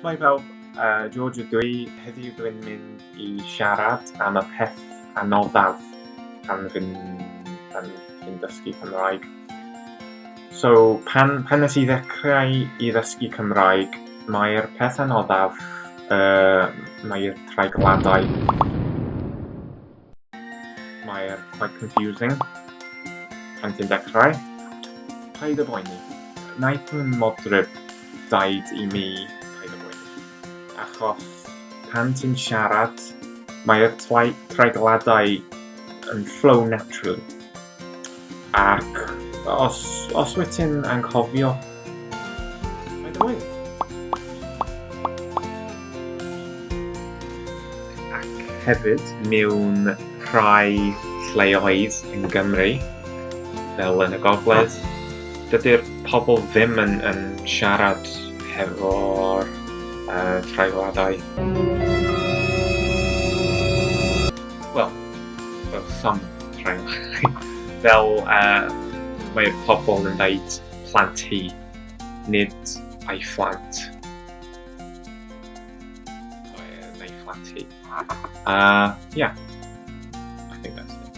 Shwmae pawb, uh, George ydw i. Heddiw dwi'n mynd i siarad am y peth anoddaf pan fi'n pan fi'n dysgu Cymraeg. So, pan, pan nes i ddechrau i ddysgu Cymraeg, mae'r peth anoddaf, uh, mae'r treigladau. Mae'r quite confusing pan ti'n dechrau. Paid â boeni. Wnaeth fy modryb daid i mi paid â boeni. Achos pan ti'n siarad, mae'r treigladau yn flow naturally. Ac os, os wyt ti'n anghofio, paid â boeni. Ac hefyd mewn rhai lleoedd yn Gymru, fel yn y gogledd, dydy'r pobl ddim yn, yn siarad hefo'r uh, treigladau. Wel, well, some treigladau. Fel uh, mae'r pobl yn dweud plant hi, nid ei phlant. Neu phlant hi. Yeah, I think that's it.